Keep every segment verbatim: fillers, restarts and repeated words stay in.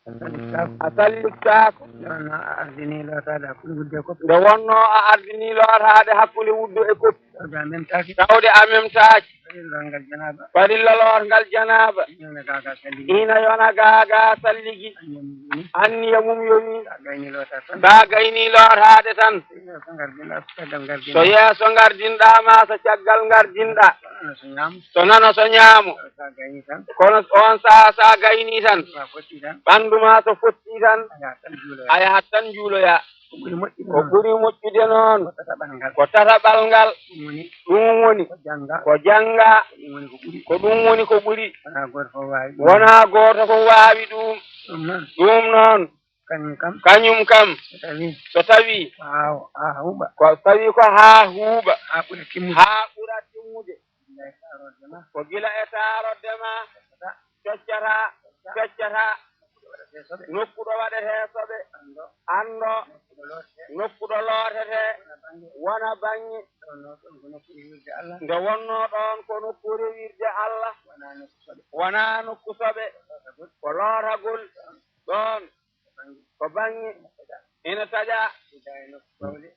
A salliktaako. Nde wonnoo a ardinii lootaade hakkunde wuddu e koppi. Nde wonnoo a ardinii lootaade hakkunde wuddu e koppi. Tawde a memtaaki. Tawde a memtaaki. Farilla loorngal janaaba. Farilla loorngal janaaba. Ina yona gaagaa salligi. Ina yona gaagaa salligi. Anniya mum yoni. Anniya mum yoni. Sa gaynii lootaade tan. Sa gaynii lootaade tan. So yeeso ngardinɗaa, so caggal ngardinɗaa. So yeeso ngardinɗaa ma, so caggal ngardinɗaa. So nano, so ñaamo. So nano, so ñaamo. Sa gaynii tan. Kono on sahaa, sa gaynii tan. Ɓanndu ma fotti tan. Ɓanndu ma so fotti tan. A yahat tan juuloyaa. A yahat tan juuloyaa. Ko ɓuri moƴƴude noon. Ko ɓuri moƴƴude noon. Ko tataɓal ngal. Ko tataɓal ngal. Ɗum woni. Ɗum woni. Ko jannga. Ko jannga. Ko ɗum woni ko ɓuri. Ko ɗum woni ko ɓuri. Wonaa gooto fof waawi ɗum. Wonaa gooto fof waawi ɗum. Ɗum noon. Ɗum noon. Kañum kam. Kañum kam. So tawii. So tawii. Ko haa, haa huuɓa. Ko tawii ko haa huuɓa. Haa ɓura timmude. Haa ɓura timmude. Ko gila e taarodde ma. Feccata, feccata. Nokku ɗo waɗetee soɓe. Anndo. Nokku ɗo lootetee. Wona baŋŋe. Nde wonnoo ɗoon ko nokku rewirde Allah. Wonaa nokku soɓe. Ko lootagol. Ɗoon. Ko baŋŋe ina taƴaa,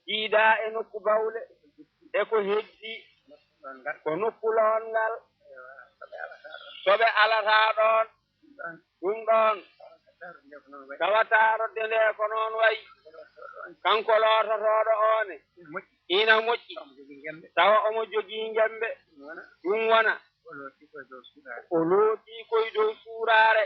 jiidaa e nokku bawle, e ko heddii, ko nokku lootngal, soɓe alataa ɗoon. Ɗum ɗoon, tawa taarodde nde ko noon wayi, kanko loototooɗo oo ne, ina moƴƴi, tawa omo jogii ngemmbe, ɗum wona. O lootii ko e dow suuraare. O lootii ko e dow suuraare.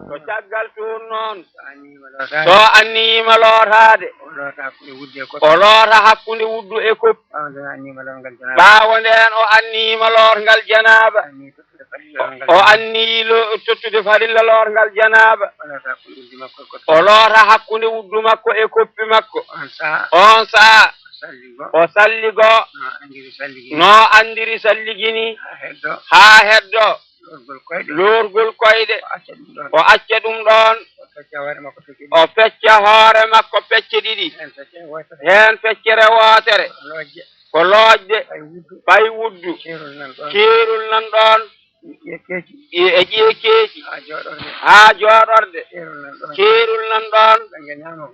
Ko caggal toon noon. So anniyiima lootaade. So anniyiima lootaade. O loota hakkunde wuddu e koppi. O loota hakkunde wuddu e koppi. Ɓaawo ndeen anniyiima loorngal janaaba. Ɓaawo ndeen o anniyiima loorngal janaaba. Anniyi tottude farilla loorngal janaaba. O anniyi lo-, tottude farilla loorngal janaaba. O loota hakkunde wuddu makko e koppi. O loota hakkunde wuddu makko e koppi makko. On sahaa. On sahaa. Salligo. O salligo. No anndiri salligi. No anndiri salligi ni. Haa heddo. Haa heddo. Loorgol koyɗe. Loorgol koyɗe. O acca ɗum ɗoon. O acca ɗum ɗoon. O fecca hoore makko pecce ɗiɗi. O fecca hoore makko pecce ɗiɗi. Heen feccere wootere. Heen feccere wootere. Ko loojde. Ko loojde. Fay wuddu. Fay wuddu. Keerol nan ɗoon. Keerol nan ɗoon. Ƴiye keeci. Ƴiye, e ƴiye keeci. Haa jooɗorde. Haa jooɗorde. Keerol nan ɗoon. Keerol nan ɗoon.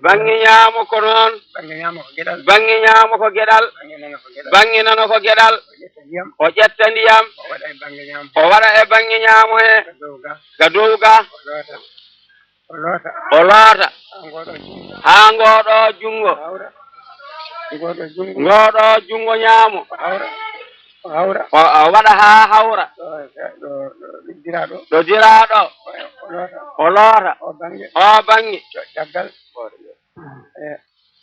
Baŋŋe ñaamo ko geɗal. Baŋŋe ñaamo ko geɗal. Baŋŋe ñaamo ko geɗal. Baŋŋe nano ko geɗal. Baŋŋe nano ko geɗal. O ƴetta ndiyam. O ƴetta ndiyam. O waɗa e baŋŋe ñaamo. O waɗa e baŋŋe ñaamo he. Ka dow ga. Ka dow ga. O loota. O loota. O loota. Haa ngoo ɗoo junngo. Haa ngoo ɗoo junngo. Hawra. Ngoo ɗoo junngo. Ngoo ɗoo junngo ñaamo. O hawra. O hawra. O, o waɗa haa hawra. Ɗo, ɗo, ɗo, ɗo diraa ɗo. Ɗo diraa ɗo. O, o loota. O loota. O baŋŋe. O baŋŋe. Caggal. Eh.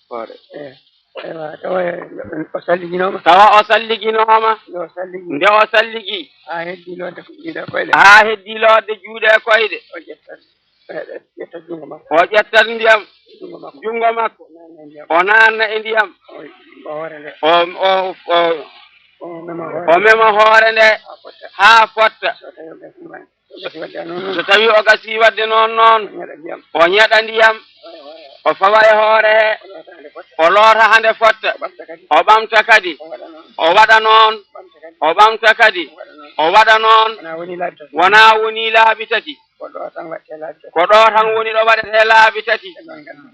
Hoore. Eh. Ewa, tawa o salliginooma. Tawa o salliginooma. Nde o salligi. Nde o salligi. Haa heddii lootde juuɗe e koyɗe. Haa heddii lootde juuɗe e koyɗe. O ƴetta. Eh, eh, ƴetta junngo makko. O ƴetta ndiyam. Junngo makko. Junngo makko. O naanna e ndiyam. O naanna e ndiyam. O, o hoore nde. O, o, o, o mema hoore. O mema hoore nde. Haa fotta. Haa fotta. So tawii o gasii waɗde noon. So tawii o gasii waɗde noon, noon. O ñeɗa ndiyam. O ñeɗa ndiyam. O fawa e hoore he. O loota haa nde fotta. O loota haa nde fotta. O ɓamta kadi. O ɓamta kadi. O waɗa noon. O waɗa noon. O ɓamta kadi. O ɓamta kadi. O waɗa noon. O waɗa noon. Wonaa wonii laabi tati. Wonaa wonii laabi tati. Ko ɗo tan waɗetee laabi tati. Ko ɗo tan woni ɗo waɗetee laabi tati.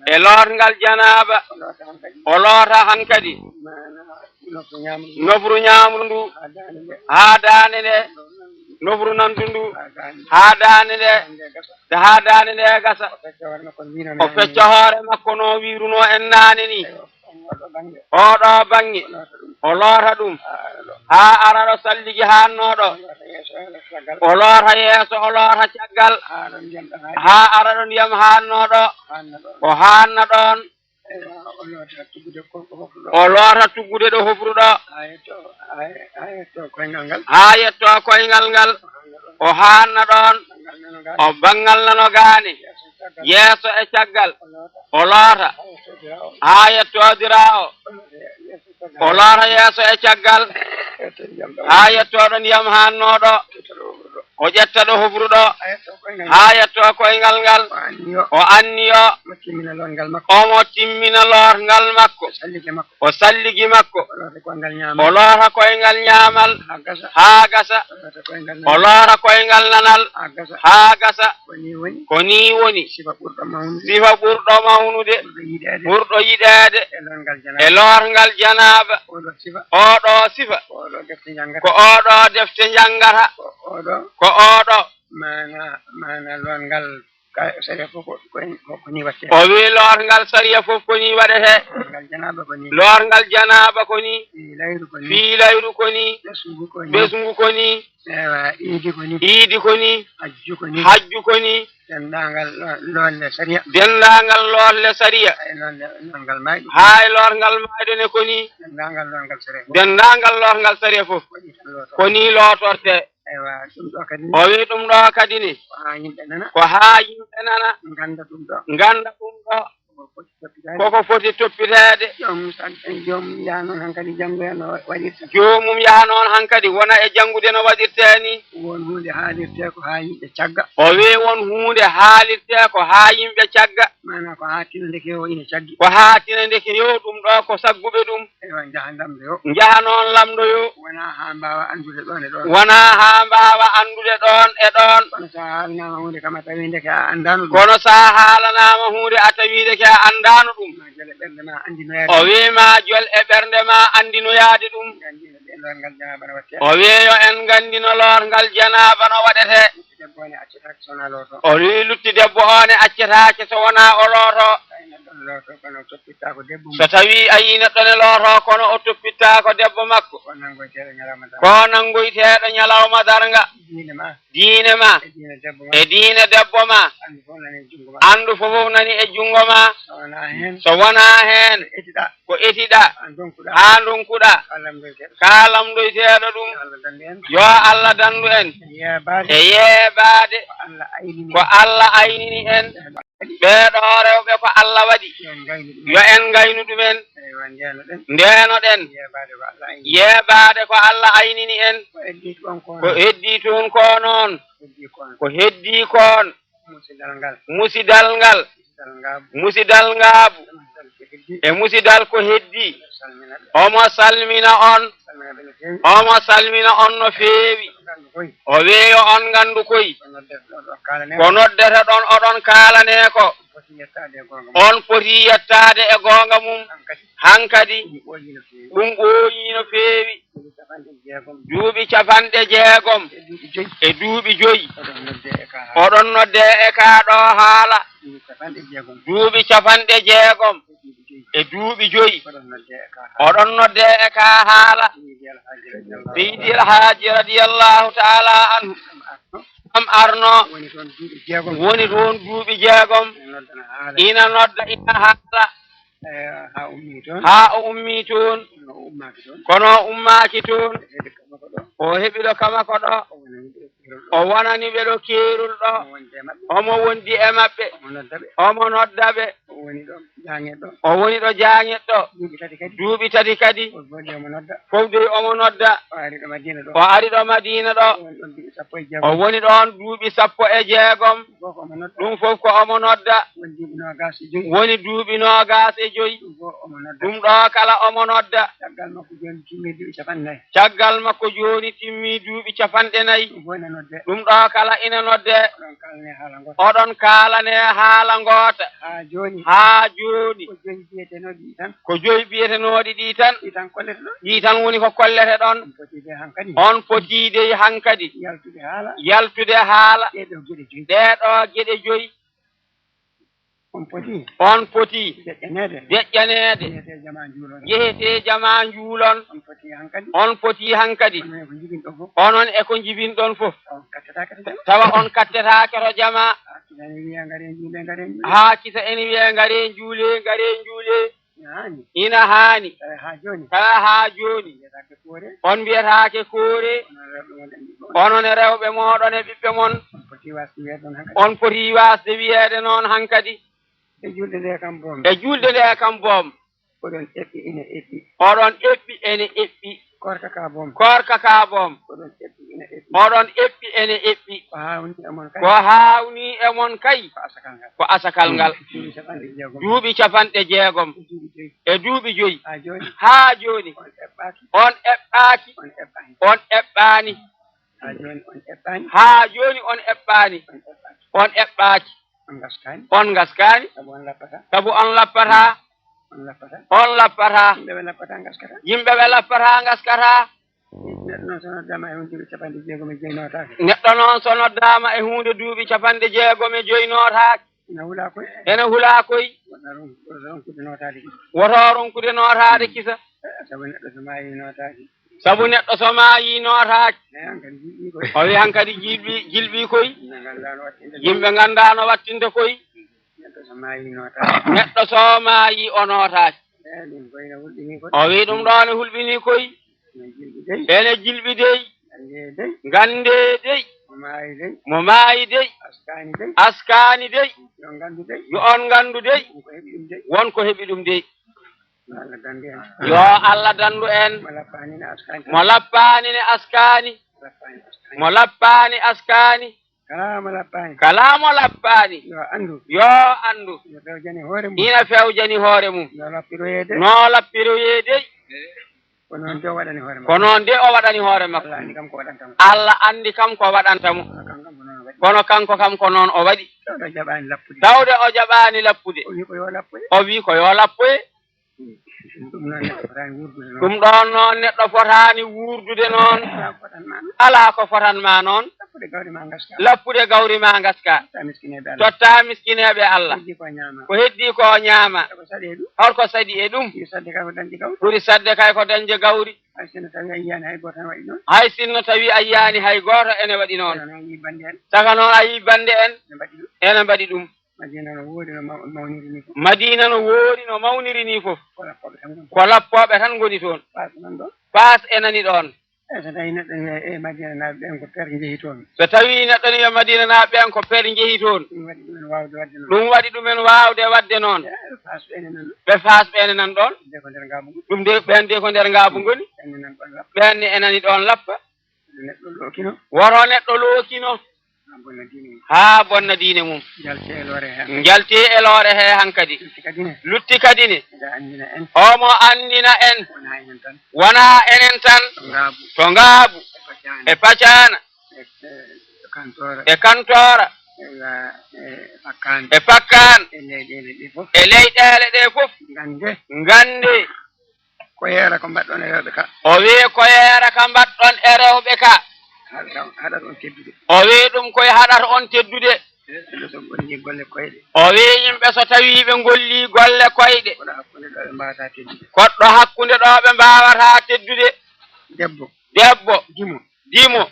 E loorngal janaaba. E loorngal janaaba. O loota hankadi. O loota hankadi. Maanaa nofru ñaamru ndu. Nofru ñaamru ndu. Haa daande nde. Haa daande nde. Nofru nandu ndu. Haa daande nde. Haa daande nde gasa. Haa daande nde gasa. O fecca hoore makko no wiirunoo en naane ni. O fecca hoore makko no wiirunoo en naane ni. Eywa. Oɗo baŋŋe. Oɗo baŋŋe. O loota ɗum. O loota ɗum. Haa ara ɗo. Haa ara ɗo salligi haannoo ɗo. O loota yeeso, o loota caggal. O loota yeeso, o loota caggal. Haa ara ɗo ndiyam ɗam haannoo ɗo. Haa ara ɗo ndiyam haannoo ɗo. Haanna ɗoon. O haanna ɗoon. Eywa, o loota tuggude ko, ko hofru ɗo. O loota tuggude ɗo hofru ɗo. Haa yetto, haa ye-, haa yetto koyngal ngal. Haa yetto koyngal ngal. O haanna ɗoon. O haanna ɗoon. Baŋngal nano gaane. O baŋngal nano gaane. Yeeso e caggal. Yeeso e caggal. O loota. O loota. Haa yetto diraa o. Haa yetto diraa o. O loota yeeso e caggal. O loota yeeso e caggal. Yetto ndiyam ɗo. Haa yetto ɗo ndiyam haannoo ɗo. Yetto ɗo hofru ɗo. O ƴetta ɗo hofru ɗo. Haa yetto koyngal ngal. Haa yetto koyngal ngal. O anniyo. O anniyo. Timmina loorngal makko. Omo timmina loorngal makko. Salligi makko. O salligi makko. O loota koyngal ñaamal. O loota koyngal ñaamal. Haa gasa. Haa gasa. O loota koyngal O nanal. Loota koyngal nanal. Haa gasa. Haa gasa. Ko nii woni. Ko nii woni. Sifa ɓurɗo mawnude. Sifa ɓurɗo mawnude. Ɓurɗo yiɗeede. Ɓurɗo yiɗeede. E loorngal janaaba. E loorngal janaaba. Oɗo sifa. Oɗo sifa. Ko oɗo defte njanngata. Ko oɗo defte njanngata. Ko oɗo. Ko oɗo. Maana, maana loorngal ka-, sariya fof ko, ko, ko, ko nii waɗetee. O wi loorngal sariya fof ko nii waɗetee. Loorngal janaaba ko nii. Loorngal janaaba ko nii. Fii layru ko nii. Fii layru ko nii. Ɓesngu ko nii. Ɓesngu ko nii. Ewa, iidi ko nii. Iidi ko nii. Hajju ko nii. Hajju ko nii. Denndaangal lo-, loorle sariya. Denndaangal loorle sariya. Hay loorle, loorngal maayɗo. Hay loorngal maayɗo ne ko nii. Denndaangal loorngal sariya fof. Denndaangal loorngal sariya fof. Ko nii tan lootoo. Ko nii lootortee. Ewa, ɗum ɗo kadi ni. O wi ɗum ɗo kadi ni. Ko haa yimɓe nana. Ko haa yimɓe nana. Ngannda ɗum ɗo. Ngannda ɗum ɗo. Koko foti toppitaade. Koko foti toppiteede. Joomum san-, joomum yaha noon hankadi janngoya no waɗirta. Joomum yaha noon hankadi wona e janngude no waɗirtee ni. Won huunde haalirtee ko haa yimɓe cagga. O wi won huunde haalirtee ko haa yimɓe cagga. Maana ko haa tina ndeke o ina caggi. Ko haa tina ndeke yo ɗum ɗo ko sagguɓe ɗum. Ewa, njaha lamndoyo. Njaha noon lamndoyo. Wonaa haa mbaawa anndude ɗoon e ɗoon. Wonaa haa mbaawa anndude ɗoon e ɗoon. Kono so a haalanaama huunde kam a tawi ndeke a anndaano ɗum. Kono so a haalanaama huunde a tawi ndeke a anndaano ɗum. Ma jole ɓernde ma anndinoyaade. O wi ma jol e ɓernde ma anndinoyaade ɗum. Nganndino ɓe loorngal janaaba no waɗetee. O wi yo en nganndino loorngal janaaba no waɗetee. Debbo ne accetaake so wonaa lootoo. O wi lutti debbo o ne accetaake so wonaa o lootoo. Tawi neɗɗo ne lootoo kono o toppittaako debbo mum. So tawii a yii neɗɗo ne lootoo kono o toppittaako debbo makko. Ko nanngoyteeɗo ñalawma darnga. Ko nanngoyteeɗo ñalawma darnga. Diine ma. Diine ma. E diine debbo ma. E diine debbo ma. Anndu fof nani e junngo ma. Anndu fof nani e junngo ma. So wonaa heen. So wonaa heen. Etiɗaa. Ko etiɗaa. Haa ndonkuɗaa. Haa ndonkuɗaa. Kaa lamndoyteeɗo. Kaa lamndoyteeɗo ɗum. Yo Allah danndu en. Yo Allah danndu en. E yeebaade. E yeebaade. Ko Allah aynini. Ko Allah aynini en. Ɓee ɗoo rewɓe ko Allah waɗi. Yo en ngaynu ɗum. Yo en ngaynu ɗum en. Eywa, ndeeno ɗen. Ndeeno ɗen. Yeebaade ko Allah aynini. Yeebaade ko Allah aynini en. Ko heddii toon ko. Ko heddii toon ko noon. Heddii ko. Ko heddii ko. Musidal ngal. Musidal ngal. Musidal ngaabu. Musidal ngaabu. Musidal ko heddii. E musidal ko heddii. Salmina ɓe. Omo salmina on. Salmina ɓe no feewi. Omo salmina on no feewi. Ngandu koy. O weeyo on ngandu koy. Ko noddete ɗon, oɗon kaalane ko. Ko noddete ɗon, oɗon kaalane ko. Foti yettaade e goonga mum. On foti yettaade e goonga mum. Hankadi. Hankadi. Ɗum ɓooyi no feewi. Ɗum ɓooyi no feewi. Duuɓi capanɗe jeegom. Duuɓi capanɗe jeegom. E duuɓi joyi. E duuɓi joyi. Oɗon nodde e ka haala. Oɗon nodde e ka ɗo haala. Duuɓi capanɗe jeegom. Duuɓi capanɗe jeegom. E duuɓi joyi. E duuɓi joyi. Oɗon nodde e ka haala. Oɗon nodde e ka haala. Seydi El Haaji radiyallahu. Seydi El Haaji radiyallahu taala anhu. Kam arno. Kam arno. Woni toon duuɓi jeegom. Woni toon duuɓi jeegom. Ina nodda, ina haala. Ina nodda, ina haala. Eh, haa o ummii toon. Haa o ummii toon. Kono o ummaaki toon. Kono o ummaaki toon. O heɓi ɗo kamako ɗo. O heɓi ɗo kamako ɗo. O wonani ɓe ɗo keerol ɗo. O wonani ɓe ɗo keerol ɗo. Omo wondi e maɓɓe. Omo wondi e maɓɓe. Omo nodda ɓe. Omo nodda ɓe. O woni ɗo jaaŋeɗɗo. O woni ɗo jaaŋeɗɗo. Duuɓi tati kadi. Duuɓi tati kadi. Fof de omo nodda. Fof de omo nodda. O ari ɗo Madiina ɗo. O ari ɗo Madiina ɗo. O woni ɗon duuɓi sappo e jeegom. O woni ɗon duuɓi sappo e jeegom. Fof ko omo nodda. Ɗum fof ko omo nodda. Woni duuɓi noogaas e joyi. Woni duuɓi noogaas e joyi. Ɗum fof omo nodda. Ɗum ɗo kala omo nodda. Caggal makko jooni timmi duuɓi capanɗe nayi. Caggal makko jooni timmi duuɓi capanɗe nayi. Ɗum fof ina nodde. Ɗum ɗo kala ina nodde. Oɗon kaalane haala ngoota. Oɗon kaalane haala ngoota. Haa jooni. Haa jooni. Ko joyi biyetenooɗi ɗi tan. Ko joyi biyetenooɗi ɗi tan. Ɗi tan kollete ɗon. Ɗi tan woni ko kollete ɗon. On foti de hankadi. On foti de hankadi. Yaltude haala. Yaltude haala. Ɗee ɗoo geɗe joyi. Ɗee ɗoo geɗe joyi. On foti. On foti. Deƴƴaneede. Deƴƴaneede. Yehetee jamaa njuulon. Yehetee jamaa njuulon. On foti hankadi. On foti hankadi. Onon e ko njibinɗon fof. Onon e ko njibinɗon fof. On kattetaake to jamaa. Tawa on kattetaake to jamaa. Haa kisa ene wiya ngaree njuulee, ngaree njuulee. Haa kisa ene wiya ngaree njuulee, ngaree njuulee. Ina haani. Ina haani. Tawa haa jooni. Tawa haa jooni. On mbiyetaake koore. On mbiyetaake koore. Onon rewɓe wonɓe ɓiɓɓe mon. Onon e rewɓe mooɗon e ɓiɓɓe mon. On foti waasde wiyeede noon hankadi. On foti waasde wiyeede noon hankadi. E julde nde kam boom. E julde nde kam boom. Oɗon eɓɓi ene eɓɓi. Oɗon eɓɓi ene eɓɓi. Koorka ka boom. Koorka ka boom. Oɗon eɓɓi ene eɓɓi. Oɗon eɓɓi ene eɓɓi. Ko haawnii e mon kay. Ko haawnii e mon kay. Ko asakal ngal. Ko asakal ngal. Duuɓi capanɗe jeegom. Duuɓi capanɗe jeegom. E duuɓi joyi. E duuɓi joyi. Haa jooni. Haa jooni. On eɓɓaaki. On eɓɓaaki. On eɓɓaani. On eɓɓaani. Haa jooni on eɓɓaani. Haa jooni on eɓɓaani. On eɓɓaaki. On eɓɓaaki. On ngaskaani. On ngaskaani. Sabu on lappataa. Sabu on lappataa. On lappataa. On lappataa. Yimɓe ɓe lappataa ngaskataa. Yimɓe ɓe lappataa ngaskataa. Neɗɗo noon so noddaama e huunde duuɓi capanɗe jeegom e joyi nootaaki. Neɗɗo noon so noddaama e huunde duuɓi capanɗe jeegom e joyi nootaaki. Ene hulaa koy. Ene hulaa koy. Woto ron-, woto ronkude nootaade kisa. Woto ronkude nootaade kisa. Eh, sabu neɗɗo so maayii nootaaki. Sabu neɗɗo so maayii nootaaki. Eh, hankadi jilɓii koy. O wi hankadi jilɓii, jilɓii koy. Yimɓe nganndaa no wattinde koy. Yimɓe nganndaa no wattinde koy. Neɗɗo so maayii nootaaki. Neɗɗo so maayii o nootaaki. Eh, ɗum koy ne hulɓinii koy. O wi ɗum ɗoo ne hulɓinii koy. Ene jilɓi dey. Ene jilɓi dey. Nganndee dey. Nganndee dey. Mo maayi dey. Mo maayi dey. Askaani dey. Askaani dey. Yo on nganndu dey. Yo on nganndu dey. Ko heɓi ɗum dey. Won ko heɓi ɗum dey. Yo Allah danndu en. Yo Allah danndu en. Mo lappaani ne askaani. Mo lappaani ne askaani. Lappaani askaani. Mo lappaani askaani. Kala mo lappaani. Kala mo lappaani. Yo anndu. Yo anndu. Ina fewjani hoore mum. Ina fewjani hoore mum. No lappiroyee dey. No lappiroyee dey. Ko noon de o waɗani hoore makko. Ko noon de o waɗani hoore makko. Allah anndi kam ko waɗanta mo. Allah anndi kam ko waɗanta mo. Kono kanko kam ko noon o waɗi. Kono kanko kam ko noon o waɗi. Tawde o jaɓaani lappude. Tawde o jaɓaani lappude. O wi ko yo lappoye. O wi ko yo lappoye. Ɗum noon neɗɗo fotaani wuurdude noon. Ɗum ɗoon noon neɗɗo fotaani wuurdude noon. Alaa ko fotan ma noon. Alaa ko fotan ma noon. Lappude gawri ma ngaska. Lappude gawri ma ngaska. Totta miskineeɓe Allah. Totta miskineeɓe Allah. Ko heddii ko ñaama. Ko heddii ko ñaama. Ko saɗi e ɗum. Hol ko saɗi e ɗum? Ɓuri saɗde kay ko dañde gawri. Ɓuri saɗde kay ko dañde gawri. Hay sinno tawi a yiyaani hay gooto ene waɗi noon. Hay sinno tawi a yiyaani hay gooto ene waɗi noon. Saka noon a yii bannde en. Saka noon a yii bannde en. Ene mbaɗi ɗum. Ene mbaɗi ɗum. Madiina no woori no maw-, mawniri nii fof. Madiina no woori no mawniri nii fof. Ko lappooɓe tan ngoni. Ko lappooɓe tan ngoni toon. Paas nan ɗoon. Paas e nani ɗoon. Eyi, so tawii neɗɗo ne wiya, e, Madiinanaaɓe ɓeen ko per njehi toon. So tawii neɗɗo ne wiya Madiinanaaɓe ɓeen ko per njehi toon. Ɗum waɗi ɗumen waawde waɗde noon. Ɗum waɗi ɗumen waawde waɗde noon. E, Faas ɓeen e nan ɗoon. Ɓe Faas ɓeen e nan ɗoon. Ɗum de ko nder ngaabu ngoni. Ɗum de ɓeen de ko nder ngaabu ngoni. Ɓeen ne nan ɗoon lappa. Ɓeen ne e nani ɗoon lappa. Neɗɗo lookino. Woto neɗɗo lookino. Haa bonna diine mum. Haa bonna diine mum. Njaltee e loore hee hankadi. Njaltee e loore hee hankadi. Lutti kadi ne. Lutti kadi ne. Ene anndina en. Omo anndina en. Wonaa enen tan. Wonaa enen tan. To ngaabu. To ngaabu. E pacaana. E pacaana. E, e kantoora. E kantoora. E, e fakkaande. E fakkaande. E leyɗeele ɗee fof. E leyɗeele ɗee fof. Nganndee. Nganndee. Koyeera ko mbaɗɗon e rewɓe ka. O wii koyeera ka mbaɗɗon e rewɓe ka. Haɗata, haɗata on teddude. O wii ɗum koye haɗata on teddude. Yimɓe so gollii golle koyɗe. O wii yimɓe so tawii ɓe ngollii golle koyɗe. Koɗo hakkunde ɗo ɓe mbaawata teddude. Koɗo hakkunde ɗo ɓe mbaawata teddude. Debbo. Debbo. Dimo. Dimo.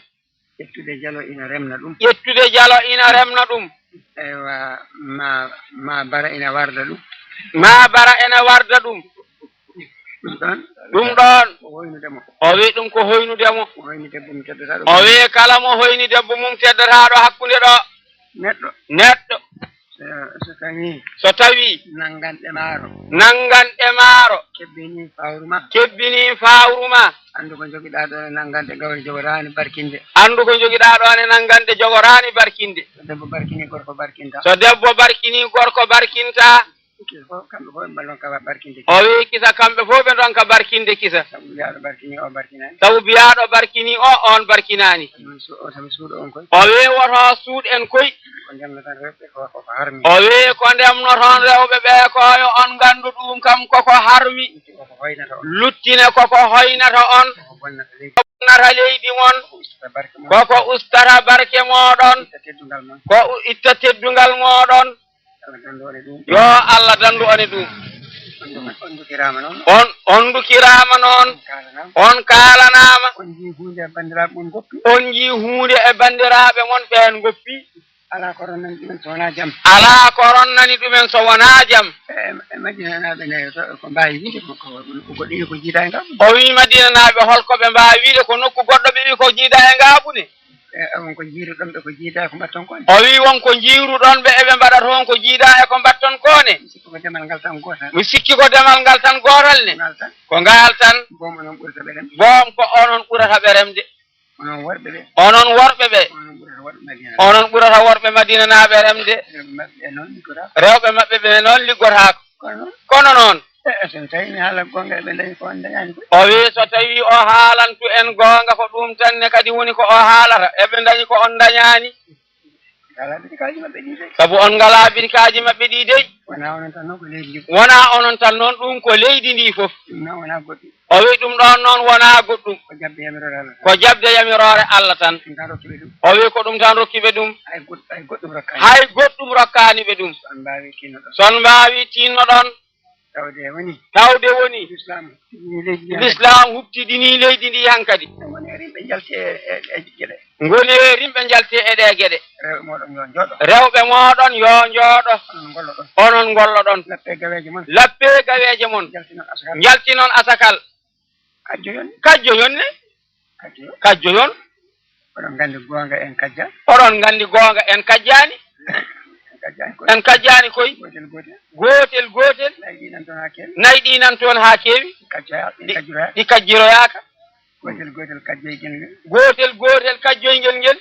Ƴettude jalo ina remna ɗum. Ƴettude jalo ina remna ɗum. Eywa, ma, ma bara ina warda ɗum. Ma bara ina warda ɗum. Ɗum ɗoon. Ɗum ɗoon. Ko hoynude mo. O wii ɗum ko hoynude mo. Ko hoyni debbo mum teddotaaɗo. O wii kala mo hoyni debbo mum teddotaaɗo hakkunde ɗo. Neɗɗo. Neɗɗo. So, so tawii. So tawii. Nannganɗe maaro. Nannganɗe maaro. Kebbinii fawru ma. Kebbinii fawru ma. Anndu ko njogiɗaa ɗoon e nannganɗe gawri jogoraani barkinde. Anndu ko njogiɗaa ɗoon e nannganɗe jogoraani barkinde. So debbo barkinii gorko barkintaa. So debbo barkinii gorko barkintaa. Kisa fof, kamɓe fof ɓe ndonka barkinde kisa. O wii kisa kamɓe fof ɓe ndonka barkinde kisa. Sabu biyaaɗo barkinii o barkinaani. Sabu biyaaɗo barkinii o, oon barkinaani. Sabu su-, o, sabu suuɗo on koy. O wii woto suuɗ en koy. Ko ndemnoton rewɓe ko, ko, ko harmi. O wii ko ndemnoton rewɓe ɓe ko yo on nganndu ɗum kam koko harmi. Luttine koko hoynata on. Luttine koko hoynata on. Koko bonnata leydi. Koko bonnata leydi mon. Koko ustata barke mon. Koko ustata barke mooɗon. Itta teddungal mon. Ko u-, itta teddungal mooɗon. Allah danndu on e ɗum. Yo Allah danndu on e ɗum. On, on ndukiraama noon. On, on ndukiraama noon. On kaalanaama. On kaalanaama. On njii huunde e banndiraaɓe mon ngoppi. On njii huunde e banndiraaɓe mon ɓeen ngoppi. Alaa ko ronnani ɗumen so wonaa jam. Alaa ko ronnani ɗumen so wonaa jam. E, e Madinanaaɓe ne, to, ko mbaawi wiide ko, ko, ko goɗɗo wiyi ko jiidaa e ngaabu. O wii Madinanaaɓe hol ko ɓe mbaawi wiide ko nokku goɗɗo ɓe wii ko jiidaa e ngaabu ne? E, on ko jiiruɗon ɓe ko jiidaa ko mbatton ko ne? O wi, won ko jiiruɗon ɓe eɓe mbaɗa toon ko jiidaa e ko mbatton ko ne? Mi sikki ko demal ngal tan gootal. Mi sikki ko demal ngal tan gootal ne? Ngal tan. Ko ngaal tan. Boom onon ɓurata ɓe remde. Boom ko onon ɓurata ɓe remde. Onon worɓe ɓe. Onon worɓe ɓe. Onon ɓurata worɓe Madina. Onon ɓurata worɓe Madinanaaɓe remde. Rewɓe maɓɓe noon liggotaako. Rewɓe maɓɓe ɓe noon liggotaako. Kono noon. Kono noon. E, so tawii mi haala goonga, eɓe ndañi ko on ndañaani ko. O wi, so tawii o haalantu en goonga, ko ɗum tan ne kadi woni ko o haalata. Eɓe ndañi ko on ndañaani. Ngalaa birikaaji maɓɓe ɗi dey. Sabu on ngalaa birikaaji maɓɓe ɗi dey. Wonaa onon tan noon, ko leydi ndi. Wonaa onon tan noon, ɗum ko leydi ndi fof. Ɗum noon wonaa goɗɗum. O wi, ɗum ɗoon noon wonaa goɗɗum. Ko jaɓde yamiroore Allah tan. Ko jaɓde yamiroore Allah tan. Ɗum tan rokki ɓe ɗum. O wi, ko ɗum tan rokki ɓe ɗum. Hay goɗ-, hay goɗɗum rokkaani. Hay goɗɗum rokkaani ɓe ɗum. So on mbaawi tinnoɗon. So on mbaawi tinnoɗon. Tawde woni. Tawde woni. Lislaam huɓtidini leydi ndi hankadi. Lislaam huɓtidini leydi ndi hankadi. Ngoni rimɓe njalti e, e, e geɗe. Ngoni rimɓe njalti e ɗe geɗe. Rewɓe mooɗon yo njooɗo. Rewɓe mooɗon yo njooɗo. Onon ngolloɗon. Onon ngolloɗon. Lappee gaweeje mon. Lappee gaweeje mon. Njaltinon asakal. Njaltinon asakal. Kajjoyon. Kajjoyon ne? Kajjoyon. Kajjoyon. Oɗon nganndi goonga en kajja. Oɗon nganndi goonga en kajjaani. En kajjaani koy. En kajjaani koy. Gootel gootel. Gootel gootel. Nayi ɗi nan toon haa keewi. Nayi ɗi nan toon haa keewi. Kajjoya-, ɗi, kajjiroya-, ɗi kajjiroyaaka. Gootel gootel kajjoygel ngel. Gootel gootel kajjoygel ngel.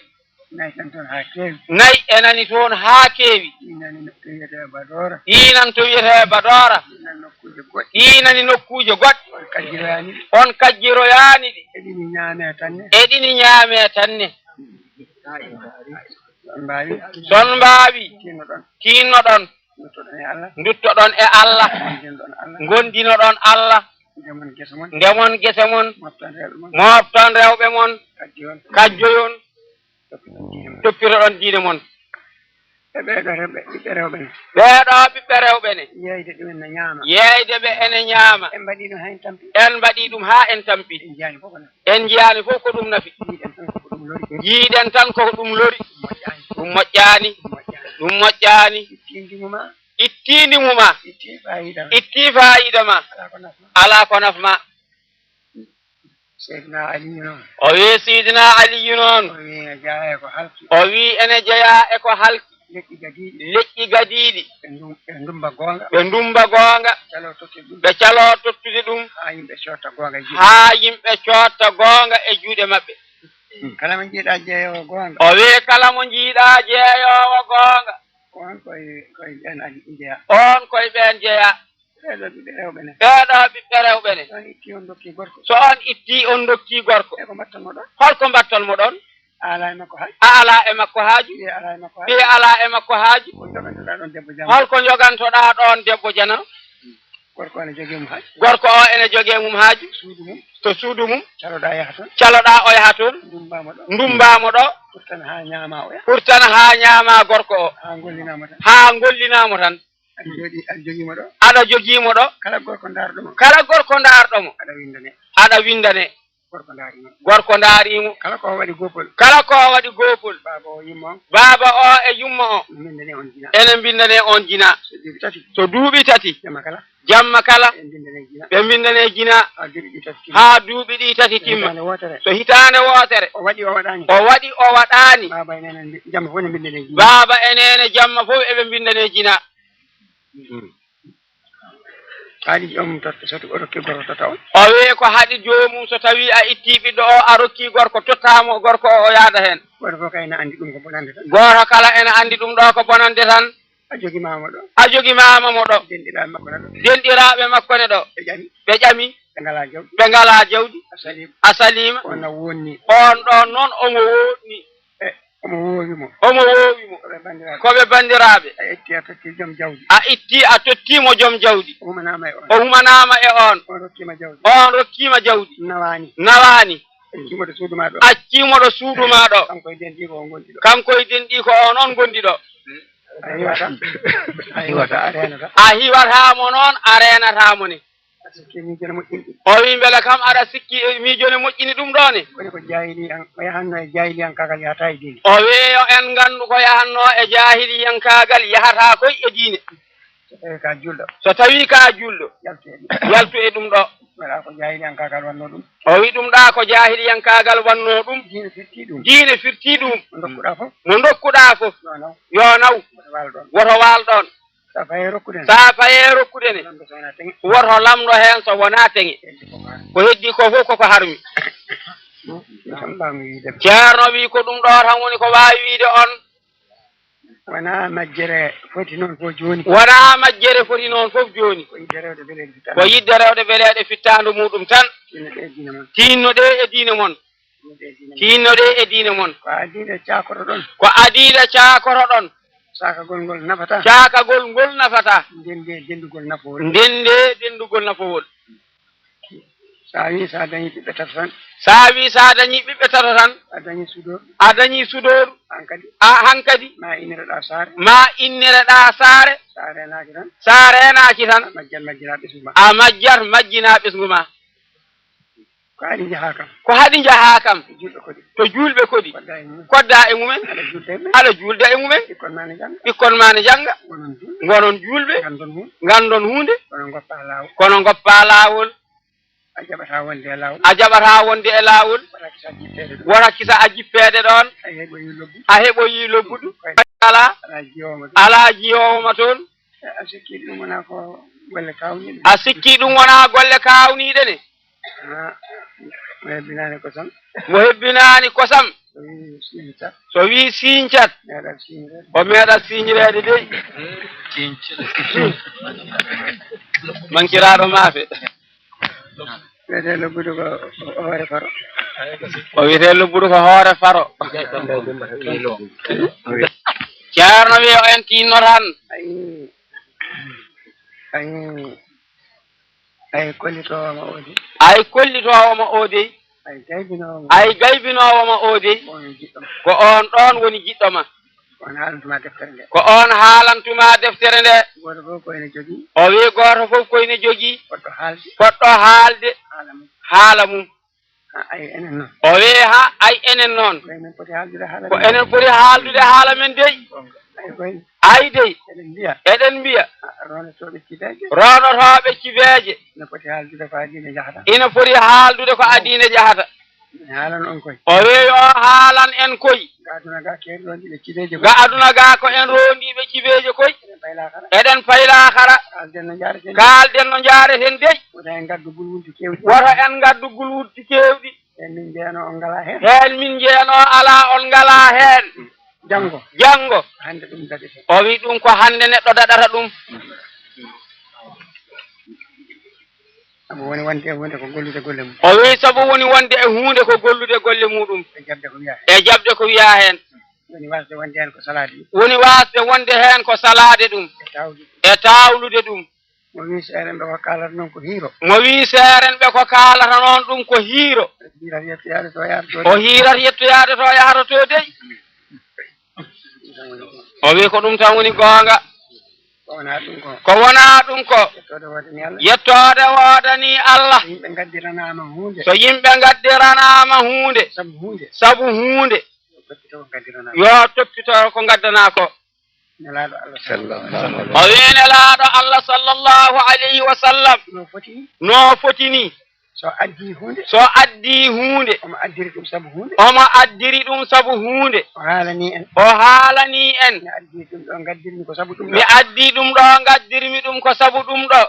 Nayi tan toon haa keewi. Nayi e nani toon haa keewi. Ɗi nani nokku wiyetee Badoora. Ɗi nan to wiyetee Badoora. Ɗi nani nokkuuje goɗɗe. Ɗi nani nokkuuje goɗɗe. On kajjiroyaani ɗi. On kajjiroyaani ɗi. Eɗini ñaamee tan ne. Eɗini ñaamee tan ne. So on mbaawi. So on mbaawi. Tinnoɗon. Tinnoɗon. Nduttoɗon e Allah. Nduttoɗon e Allah. Ngondinoɗon Allah. Ngondinoɗon Allah. Ndemon gese mon. Ndemon gese mon. Mofton rewɓe mon. Mofton rewɓe mon. Kajjoyon. Kajjoyon. Toppitoɗon diine mon. Toppitoɗon diine mon. E ɓeeɗo rewɓe, ɓiɓɓe rewɓe ne. Ɓeeɗo ɓiɓɓe rewɓe ne. Yeeyde ɗum ene ñaama. Yeeyde ɓe ene ñaama. En mbaɗii ɗum haa en tampi. En mbaɗii ɗum haa en tampi. En njiyaani fof ko nafi. En njiyaani fof ko ɗum nafi. Njiiɗen tan ko ɗum lori. Njiiɗen tan ko ɗum lori. Moƴƴaani. Ɗum moƴƴaani. Ɗum moƴƴaani. Ɗum moƴƴaani. Itti ndimu ma. Itti ndimu ma. Itti faayiida ma. Itti faayiida ma. Alaa ko naf ma. Alaa ko naf ma. Seydina Aliyu noon. O wi Seydina Aliyu noon. O wi ene jeyaa e ko halki. O wi ene jeyaa e ko halki. Leƴƴi gadiiɗi. Leƴƴi gadiiɗi. Ɓe ndum-, ɓe ndummba goonga. Ɓe ndummba goonga. Caloo tottude ɗum. Ɓe caloo tottude ɗum. Haa yimɓe cootta goonga e juuɗe. Haa yimɓe cootta goonga e juuɗe maɓɓe. Kala mo njiiɗaa jeeyoowo goonga. O wi kala mo njiiɗaa jeeyoowo goonga. Ko on koye, koye ɓeen adi njeyaa. On koye ɓeen jeyaa. Ɓeeɗo ɓiɓɓe rewɓe ne. Ɓeeɗo ɓiɓɓe rewɓe ne. So on itti on dokkii gorko. So on itti on dokkii gorko. E ko mbatton mo ɗon? Holko mbatton mo ɗon? A alaa e makko haaju. A alaa e makko haaju. Ɓiye alaa e makko haaju. Ɓiye alaa e makko haaju. Ko jogantoɗaa ɗon debbo jana? Holko jogantoɗaa ɗon debbo jana? Gorko ene jogii mum haaju. Gorko o ene jogii mum haaju. Suudu mum. To suudu mum. Caloɗaa yaha toon. Caloɗaa o yaha toon. Ndummba mo ɗo. Ndummba mo ɗo. Ɓurtan haa ñaama o yaha. Ɓurtan haa ñaama gorko o. Haa ngollinaa mo tan. Haa ngollinaa mo tan. Aɗa jogii, aɗa jogii mo ɗo. Aɗa jogii mo ɗo. Kala gorko ndaarɗo mo. Kala gorko ndaarɗo mo. Aɗa winndane. Aɗa winndane. Gorko ndaari mo. Gorko ndaari mo. Kala ko waɗi goopol. Kala ko waɗi goopol. Baaba o, yumma o. Baaba o e yumma o. Mbinndane on jina. Ene mbinndane on jina. So duuɓi tati. So duuɓi tati. Jamma kala. Jamma kala. Ɓe mbinndane jina. Ɓe mbinndane jina. Haa duuɓi ɗi tati timma. Haa duuɓi ɗi tati timma. So hitaande wootere. So hitaande wootere. O waɗi, o waɗaani. O waɗi, o waɗaani. Baaba e neene mbi-, jamma fof ne mbinndane jina. Baaba e neene jamma fof eɓe mbinndane jina. Haɗi joomum totta, so o rokki gorko totta on. O wi ko haɗi joomum so tawii a ittii ɓiɗɗo o, a rokkii gorko, tottaa mo gorko o, o yaada heen. Gooto fof kay ene anndi ɗum ko bonannde tan. Gooto kala ene anndi ɗum ɗo ko bonannde tan. A jogimaama ɗo. A jogimaama mo ɗo. Denɗiraaɓe makko ne ɗo. Denɗiraaɓe makko ne ɗo. Ɓe ƴami. Ɓe ƴami. Ɓe ngalaa jawdi. Ɓe ngalaa jawdi. A saliima. A saliima. On na woonni. On ɗon noon omo woonni. E, omo woowi mo. Omo woowi mo. Ko ɓe banndiraaɓe. Ko ɓe banndiraaɓe. A itti a totti joom jawdi. A itti a totti mo joom jawdi. O humanaama e on. O humanaama e on. On rokkiima jawdi. On rokkiima jawdi. Nawaani. Nawaani. Accii mo ɗo suudu maa ɗo. Accii mo ɗo suudu maa ɗo. Kanko e denɗi ko o ngondi ɗo. Kanko e denɗi ko o noon ngondi ɗo. A hiwata. A hiwata, a reenata. A hiwataa mo noon, a reenataa mo ni. Aɗa sikki miijo ne moƴƴini ɗum. O wi mbele kam aɗa sikki, eh, miijo ne moƴƴini ɗum ɗo ne? Koni ko jaahiliyan-, ko yahatnoo e jaahiliyankaagal yahataa e diine. O wi yo en nganndu ko yahatnoo e jaahiliyankaagal yahataa koy e diine. So tawii ka juulɗo. So tawii ka juulɗo. Yaltu e ɗum. Yaltu e ɗum ɗo. Waɗa ko jaahiliyankaagal wannoo ɗum. O wi ɗum ɗa ko jaahiliyankaagal wannoo ɗum. Diine firti ɗum. Diine firti ɗum. Mo ndokkuɗaa fof. Mo ndokkuɗaa fof. Yo naw. Yo naw. Woto waal ɗoon. Woto waal ɗoon. Sa fayee rokkude ne. Sa fayee rokkude ne. Lamɗo so wonaa teŋe. Woto lamɗo heen so wonaa teŋe. Heddi ko maa. Ko heddi ko fof koko harmi. Tan mbaaw mi wiide. Ceerno wi ko ɗum ɗo tan woni ko waawi wiide on. Wonaa majjere foti noon fof jooni. Wonaa majjere foti noon fof jooni. Ko yiɗde rewde beleeɗe fittaandu. Ko yiɗde rewde beleeɗe fittaandu muɗum tan. Tinno ɗe e diine mon. Tinno ɗe e diine mon. Tinno ɗe e diine mon. Tinno ɗe e diine mon. Ko adiiɗe caakotoɗon. Ko adiiɗe caakotoɗon. Caakagol ngol nafataa. Caakagol ngol nafataa. Ndende denndugol nafoore. Ndende denndugol nafoore. So a wii so a dañii ɓiɓɓe tato tan. So a wii so a dañii ɓiɓɓe tato tan. A dañii sudooru. A dañii sudooru. Hankadi. A hankadi. Ma innire ɗa saare. Ma innire ɗa saare. So a reenaaki tan. So a reenaaki tan. A majjat majjinaa ɓesngu ma. A majjat majjinaa ɓesngu ma. Ko haɗi njahaa kam. Ko haɗi njahaa kam. To juulɓe koɗi. To juulɓe koɗi. Koddaa e mumen. Koddaa e mumen. Aɗa juulda e mumen. Aɗa juulda e mumen. Ɓikkon ma ne jannga. Ɓikkon ma ne jannga. Ngonon juulɓe. Ngonon juulɓe. Nganndon huunde. Nganndon huunde. Kono ngoppaa laawol. Kono ngoppaa laawol. A jaɓataa wonde e laawol. A jaɓataa wonde e laawol. Wota kisa jippeede ɗum. Wota kisa a jippeede ɗoon. A heɓoyi lobbudu. A heɓoyi lobbudu. Alaa. Alaa jiyoowo ma toon. Alaa jiyoowo ma toon. A sikki ɗum wonaa ko golle kaawniiɗe? A sikki ɗum wonaa golle kaawniiɗe ne? Ah, mo hebbinaani kosam. Mo hebbinaani kosam. So wii siiñcat. So wii siiñcat. Meeɗat siiñireede. O meeɗat siiñireede de. Mankiraaɗo maafe. Wiyetee lobbudu ko hoore faro. O wiyetee lobbudu ko hoore faro. Ceerno wi o en tinno tan. Ayi. Ayi. Ayi kollitoowo ma o dey. Ayi kollitoowo ma o dey. Ayi gaybinoowo ma. Ayi gaybinoowo ma o dey. Ko on jiɗɗo ma. Ko on ɗoon woni jiɗɗo ma. Ko on haalantuma deftere nde. Ko on haalantuma deftere nde. Gooto fof ko ene jogii. O wi gooto fof ko ene jogii. Poɗɗo haalde. Poɗɗo haalde. Haala mum. Haala mum. Ha, ay enen noon. O wi ha, ay enen noon. Ko enen poti haaldude haala men. Ko enen poti haaldude haala men dey. Ay koy. Ay dey. Eɗen mbiya. Eɗen mbiya. Ah, roondotooɓe cibeeje. Roondotooɓe cibeeje. Ina poti haaldude ko adiine jahata. Ina poti haaldude ko adiine jahata. Mi haalan on koy. O wi yo haalan en koy. Ga aduna ga ko en roondiiɓe cibeeje koy. Ga aduna ga ko en roondiiɓe cibeeje koy. Eɗen pay laakara. Eɗen pay laakara. Kaalden no njaareten. Kaalden no njaareten dey. Wota en ngaddu gulwuldi keewɗi. Wota en ngaddu gulwuldi keewɗi. Heen min njeyanoo on ngalaa heen. Heen min njeyanoo alaa on ngalaa heen. Janngo. Janngo. Hannde ɗum daɗete. O wi ɗum ko hannde neɗɗo daɗata ɗum. Sabu woni wonde e huunde ko gollude golle mum. O wi sabu woni wonde e huunde ko gollude golle muɗum. E jaɓde ko wiyaa heen. E jaɓde ko wiyaa heen. Woni waasde wonde heen ko salaade ɗum. Woni waasde wonde heen ko salaade ɗum. E tawlude. E tawlude ɗum. Mo wii seerenɓe ko kaalata noon ko hiiro. Mo wii seerenɓe ko kaalata noon ɗum ko hiiro. Hiirat yettoyaade to yahrata to. O hiirat yettoyaade to yahrata to dey. O wii ko ɗum tan woni goonga. Ko wonaa ɗum ko. Ko wonaa ɗum ko. Yettoode woodani Allah. Yettoode woodani Allah. So yimɓe ngaddiranaama huunde. So yimɓe ngaddiranaama huunde. Sabu huunde. Sabu huunde. Yo toppito ko ngaddiranaa. Yo toppito ko ngaddanaa ko. Nelaaɗo Allah sallallahu alaihi wasallam. O wii Nelaaɗo Allah sallallahu alaihi wasallam. No foti ni. No foti ni. So addii huunde. So addii huunde. Omo addiri ɗum sabu huunde. Omo addiri ɗum sabu huunde. O haalanii en. O haalanii en. Mi addii ɗum ɗo ngaddirmi ko sabu ɗum ɗo. Mi addii ɗum ɗo ngaddirmi ɗum ko sabu ɗum ɗo.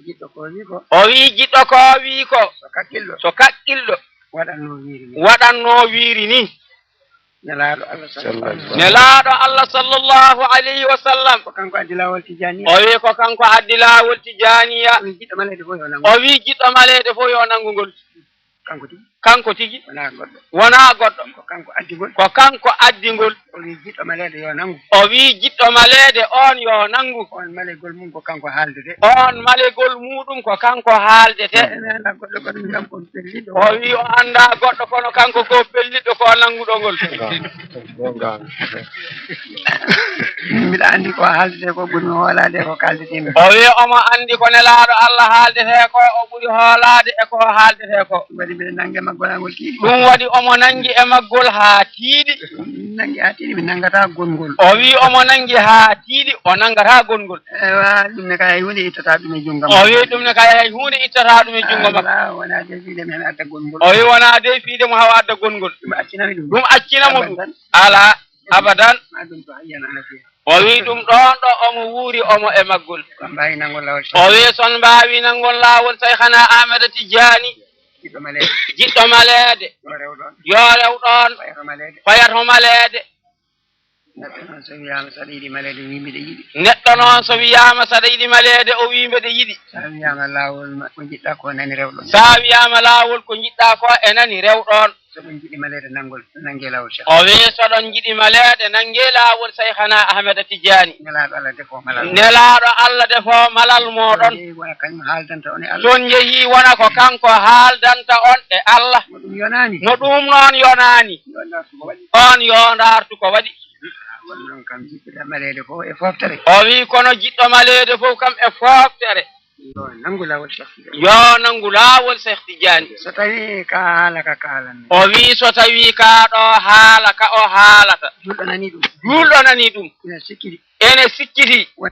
Jiɗɗo ko wii ko. O wii jiɗɗo ko wii ko. So kakkilɗo. So kakkilɗo. Waɗatnoo wiiri ni. Waɗatnoo wiiri ni. Nelaaɗo Allah sallallahu alaihi wasallam. Nelaaɗo Allah sallallahu alaihi wasallam. Ko kanko addi laawol Tijaaniya. O wii ko kanko addi laawol Tijaaniya. O wii jiɗɗo maleede fof yo nanngu. O wii jiɗɗo maleede fof yo nanngu ngol. Kanko tigi. Kanko tigi. Wonaa goɗɗo. Wonaa goɗɗo. Ko kanko addi ngol. Ko kanko addi ngol. O wii jiɗɗo maleede yo nanngu. O wii jiɗɗo maleede oon yo nanngu. Oon maleegol mum ko kanko haaldete. Oon maleegol muɗum ko kanko haaldete. Ene anndaa goɗɗo kono kanko pelliɗo. O wii o anndaa goɗɗo kono kanko ko pelliɗo ko nannguɗo ngol. Mbiɗa anndi ko haaldete ko ɓuri hoolaade e ko kaaldetee mi. O wii omo anndi ko Nelaaɗo Allah haaldete ko o ɓuri hoolaade e ko haaldete ko. Ɗum waɗi mbiɗa nannga e maggol haa ngol tiiɗi. Ɗum waɗi omo nanngi e maggol haa tiiɗi. Nanngi haa tiiɗi, mi nanngataa gonngol. O wii omo nanngi haa tiiɗi, O nanngataa gonngol. Ewa, ɗum ne kay hay huunde ittataa ɗum e junngo makko. O wiyi ɗum ne kay hay huunde ittataa ɗum e junngo makko. Alaa, wonaa de fiide men adda gonngol. O wiyi wonaa de fiide mo hawa adda gonngol. Ɗum accina mi ɗum. Ɗum accina mo ɗum. Abadan. Alaa, abadan. Ma ɗum to hayyan ana fiya. O wiyi ɗum ɗoon ɗo omo wuuri omo e maggol. Ko mbaawi nanngol laawol. O wiyi so on mbaawi nanngol laawol Saykhana Ahmada Tijjaani. Jiɗɗo maleede. Jiɗɗo maleede. Yo rew ɗoon. Yo rew ɗoon. Fayato maleede. Fayato maleede. Neɗɗo noon so wiyaama saɗa yiɗi maleede, o wii mbiɗa yiɗi. Neɗɗo noon so wiyaama saɗa yiɗi maleede, o wii mbeɗa yiɗi. So a wiyaama laawol ma-, ko njiɗɗaa ko nani rew ɗoon. So a wiyaama laawol ko njiɗɗaa ko e nani rew ɗoon. So ɓe njiɗi maleede nanngol, nanngee laawol Cheikh. O wii so ɗon njiɗi maleede, nanngee laawol Saykhana Ahmada Tijjaani. Nelaaɗo Allah defo malal. Nelaaɗo Allah defo malal mooɗon. Wona kañum haaldanta on e Allah. Toon njehii wona ko kanko haaldanta on e Allah. Mo ɗum yonaani. Mo ɗum noon yonaani. Yo ndaartu ko waɗi. On yo ndaartu ko waɗi. Won noon kam jiɗɗo maleede fof e fooftere. O wii kono jiɗɗo maleede fof kam e fooftere. Yo nanngu laawol Cheikh Tidiane. Yo nanngu laawol Cheikh Tidiane. So tawii ka haala ka kaalan. O wii so tawii ka ɗo haala ka o haalata. Juulɗo nanii ɗum. Juulɗo nanii ɗum. Ene sikkiti. Ene sikkiti. Won-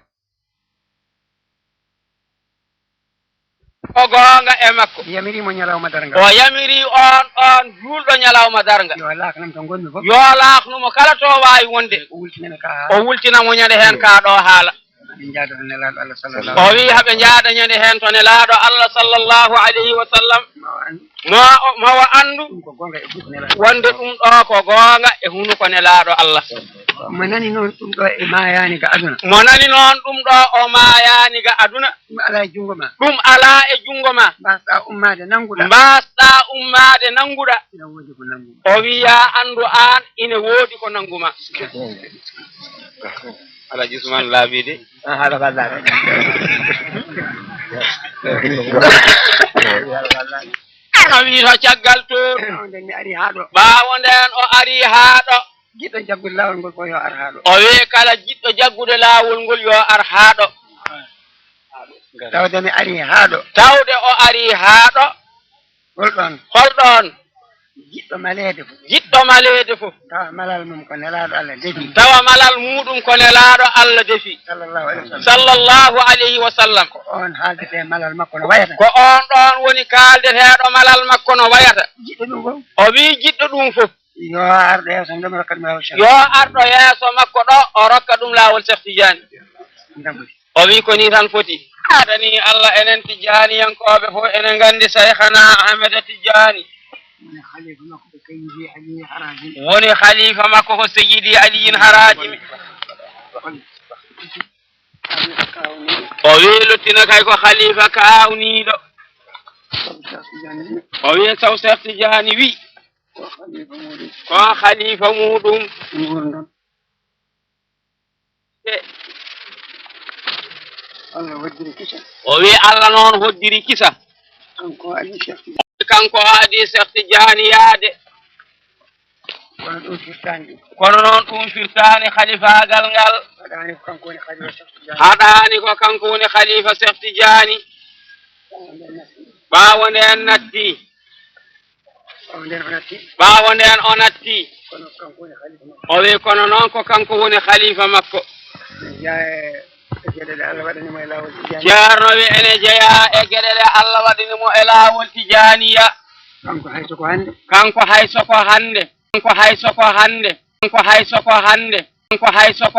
Ko goonga e makko. Yamiri mo ñalawma darnga. O yamiri on, on juulɗo ñalawma darnga. Yo laaknan to ngonmi fof. Yo laaknu mo kala to waawi wonde. O wultina mi ka haala. O wultina mo ñande heen ka ɗo haala. Ɓe njaada to Nelaaɗo Allah sallallahu O wii haɓe njaada ñande heen to Nelaaɗo Allah sallallahu alayhi wa sallam. Ma o anndu. Ma o, ma o anndu. Ɗum ko goonga e ɓurɗo Nelaaɗo. Wonde ɗum ɗo ko goonga e hunuko Nelaaɗo Allah. Mo nani noon ɗum ɗo e maayaani ga aduna. Mo nani noon ɗum ɗo o maayaani ga aduna. Ɗum alaa e junngo ma. Ɗum alaa e junngo ma. Mbaasɗaa ummaade nannguɗaa. Mbaasɗaa ummaade nannguɗaa. Ina woodi ko nanngu ma. O wiya anndu aan ina woodi ko nanngu ma. Alhaji Ousmane laaɓi de. Ah, haɗa ko Allah. Kono wi to caggal toon. Ɓaawo nden mi ari haa ɗo. Ɓaawo nden o ari haa ɗo. Jiɗɗo jaggude laawol ngol fof yo ar haa ɗo. O wii kala jiɗɗo jaggude laawol ngol yo ar haa ɗo. Tawde mi ari haa ɗo. Tawde o ari haa ɗo. Hol ɗoon? Hol ɗoon? Jiɗɗo maleede fof. Jiɗɗo maleede fof. Tawa malal mum ko Nelaaɗo Allah defi. Tawa malal muuɗum ko Nelaaɗo Allah defi. Sallallahu alayhi wa sallam. Sallallahu alayhi wa sallam. Ko oon haaldetee malal makko no wayata. Ko oon ɗoon woni kaaldeteeɗo malal makko no wayata. Jiɗɗo ɗum fof. O wii jiɗɗo ɗum fof. Yo arɗo yeeso ɗum rokka ɗum laawol Cheikh. Yo arɗo yeeso makko ɗo, o rokka ɗum laawol Cheikh Tidiane. Ndam. O wii ko nii tan foti. Adani Allah enen Tijaaniyankooɓe fof enen nganndi Saykhana Ahmeda Tijaani. Woni khalifa makko ko Kayyidi Aliyin Harajimi. Woni khalifa makko ko Seyidi Aliyin Harajimi. O wii luttina kay ko khalifa kaawniiɗo. O wii saw Cheikh Tidiane wii. Ko khalifa muuɗum. Ko khalifa muuɗum. Ngurndam. Allah hoddiri kisa. O wii Allah noon hoddiri kisa. Kanko o adii Cheikh Tidiane. Kanko o adii Cheikh Tidiane yaade. Kono ɗum firtaani ɗum. Kono noon ɗum firtaani khalifaagal ngal. Haɗaani ko kanko woni khalifa Cheikh Tidiane. Haɗaani ko kanko woni khalifa Cheikh Tidiane. Ɓaawo nden natti. Ɓaawo nden o natti. Ɓaawo nden o natti. Kono kanko woni khalifa makko. O wii kono noon ko kanko woni khalifa makko. Jeyaa e geɗe ɗe Allah waɗani mo e laawol Tijaani. Ceerno wii ene jeyaa e geɗe ɗe Allah waɗani mo e laawol Tijaaniya. Kanko hay so ko hannde. Kanko hay so ko hannde. Kanko hay so ko hannde. Kanko hay so ko hannde. Kanko hay so ko